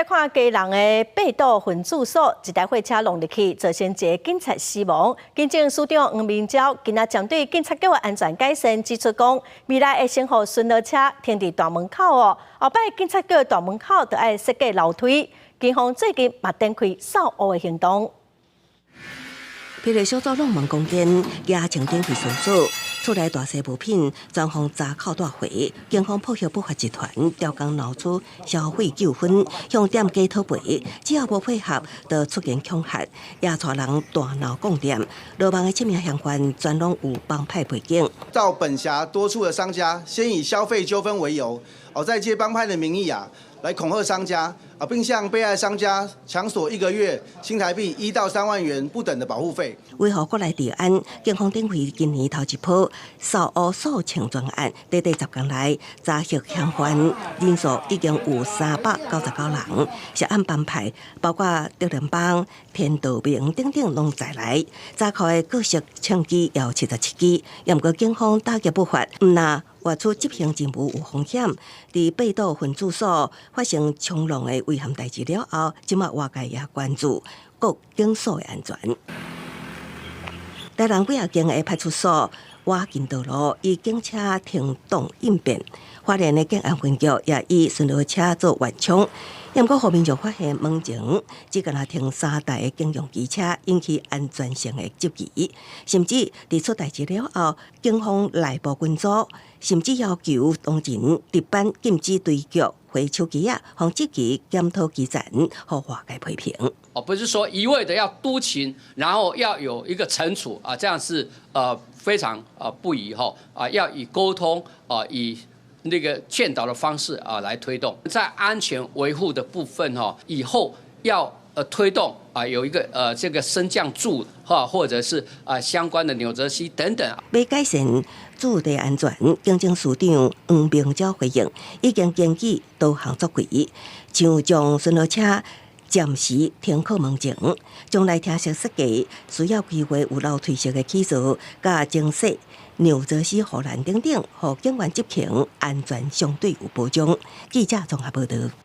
來看基隆的八堵分駐所，一台貨車撞入去，造成一个警察死亡。警政署長黃明昭今仔針對警察局的安全改善指出講，未來會先予巡邏車停佇大門口哦，後擺警察局的大門口就愛設計樓梯。警方最近嘛展開掃烏的行動。霹靂小組挵門攻堅，舉槍點開搜索，厝內大細物品全予查扣帶回。警方破獲不法集團，刁工鬧出消費糾紛，向店家討賠，只要無配合，就出言恐嚇，也帶人大鬧貢店。落網的七名嫌犯全攏有幫派背景。到本轄多處的商家，先以消費糾紛為由，哦，再借幫派的名義啊，來恐嚇商家啊，並向被害商家強索一個月新台幣1到3萬元不等的保護費。維護國內治安，警方展開今年頭一波掃烏掃槍專案，短短10工內查獲嫌犯人數已經有399人，涉案幫派包括竹聯幫、天道盟等等攏在內，查扣的各式槍支有77支，毋過警方打擊不法，毋但外出執行任務有風險，佇八堵分駐所發生衝撞的危險代誌了後，這馬外界也關注各警所的安全。台南幾仔間的派出所倚近道路，以警車停擋應變。花蓮的建安分局也以巡邏車做緩衝。毋過，予民眾發現門前只干焦停三台的警用機車，引起安全性的質疑。甚至佇出代誌了後，警方內部群組甚至要求當前值班禁止對腳回手機仔，予質疑檢討機制，予外界批評。哦，不是說一味的要督勤，然後要有一個懲處啊，這樣是非常不宜哈啊，要以溝通啊，以那個勸導的方式啊來推動，在安全維護的部分哈，以後要推動啊有一個這個升降柱哈，或者是啊相關的紐澤西等等。欲改善駐地安全，警政署長黃明昭回應，已經根據多項作為，像將巡邏車暫時停靠門前，將來廳式設計需要規劃有樓梯式的起座，佮增設紐澤西護欄等等，予警員執勤安全相對有保障。記者綜合報導。